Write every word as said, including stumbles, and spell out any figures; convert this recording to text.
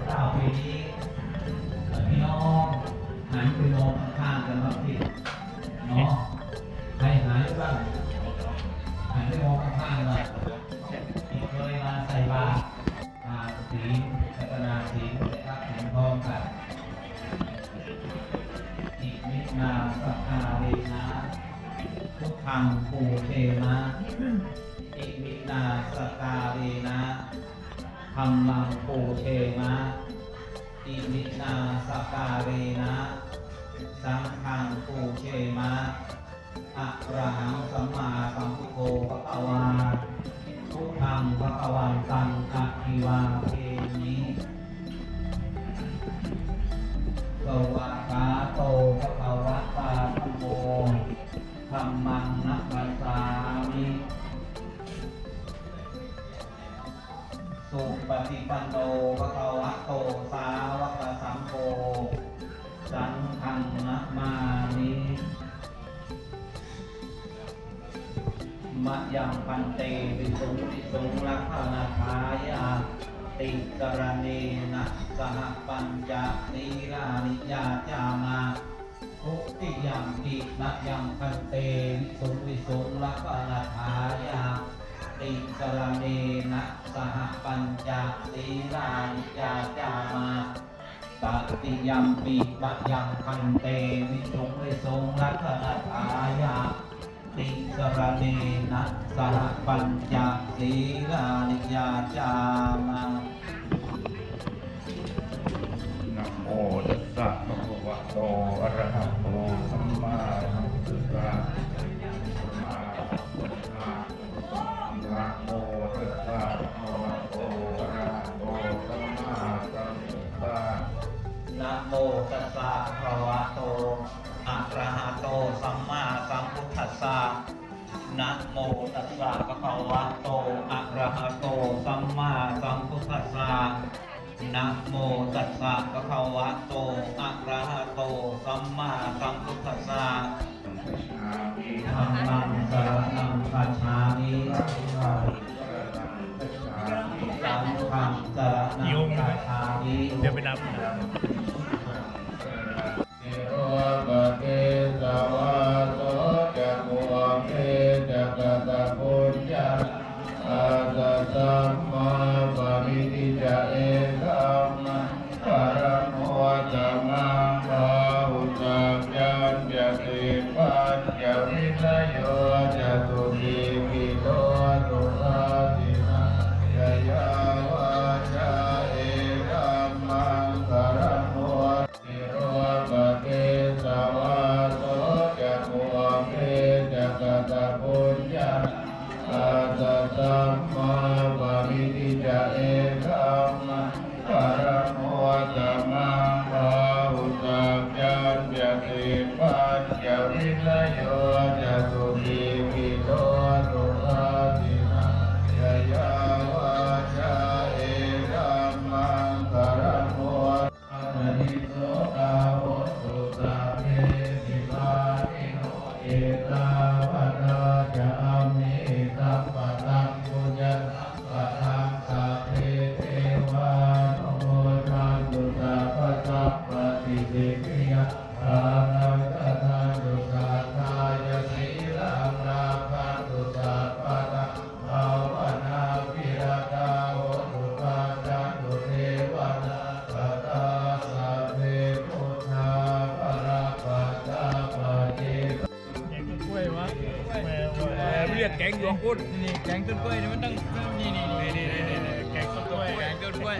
เก้าปีนี้ พี่น้องหันไปมองข้างๆกันบ้างสิเนาะ ใครหายบ้าง หันไปมองข้างๆหน่อย ที่เคยมาใส่บาตร ทานศีล รัตนาศีล และรับศีลพร้อมกัน Iminā sakkārena buddhaṃ pūjema. Iminā sakkārena dhammaṃ pūjema. Iminā sakkārena saṅghaṃ pūjema. Arahaṃ sammāsambuddho bhagavā. Buddhaṃ bhagavantaṃ abhivādemi. Svākkhāto bhagavatā dhammo. Dhammaṃ namassāmi. Supaṭipanno bhagavato sāvakasaṅgho. Saṅghaṃ namāmi. Mayaṃ bhante visuṃ visuṃ rakkhaṇatthāya tisaraṇena saha pañca sīlāni yācāma. Dutiyampi mayaṃ bhante visuṃ visuṃ rakkhaṇatthāya tisaraṇena saha pañca sīlāni yācāma. Tatiyampi mayaṃ bhante visuṃ visuṃ rakkhaṇatthāya tisaraṇena saha pañca sīlāni yācāma. Namo tassa bhagavato arahato sammāsambuddhassa. Namo tassa bhagavato arahato sammāsambuddhassa. Namo tassa bhagavato arahato sammāsambuddhassa. Namo tassa bhagavato arahato sammāsambuddhassa. Namo tassa bhagavato arahato sammāsambuddhassa. Dhammaṃ saraṇaṃ gacchāmi. Saṅghaṃ saraṇaṃ gacchāmi. เดี๋ยวไปนับ Nirupādi savāso ca pubbe ca katapuññatā, attasammāpaṇidhi ca etammaṅgalamuttamaṃ. Bāhusaccañca sippañca vinayo ca susikkhito subhāsitā ca yā vācā etammaṅgalamuttamaṃ. Nirupādi savāso ca pubbe ca katapuññatā, attasammāpaṇidhi ca etammaṅgalamuttamaṃ. Bāhusaccañca sippañca vinayo ca susikkhito subhāsitā ca yā vācā etammaṅgalamuttamaṃ. Atthādi so hotu sabbepi pāṇino. Ettāvatā ca amhehi sambhataṃ puññasampadaṃ sabbe devānumodantu sabbasampattisiddhiyā. Bhaddantā dadantu saddhāya sīlaṃ rakkhantu sabbadā. Bhāvanābhiratā hontu gacchantu devatāgatā. Sabbe buddhā balappattā paccek แกงต้นกล้วย เรียกแกงหยวกพุ้น นี่แกงต้นกล้วยนี่มันต้อง นี่ นี่ นี่ แกงต้นกล้วย แกงต้นกล้วย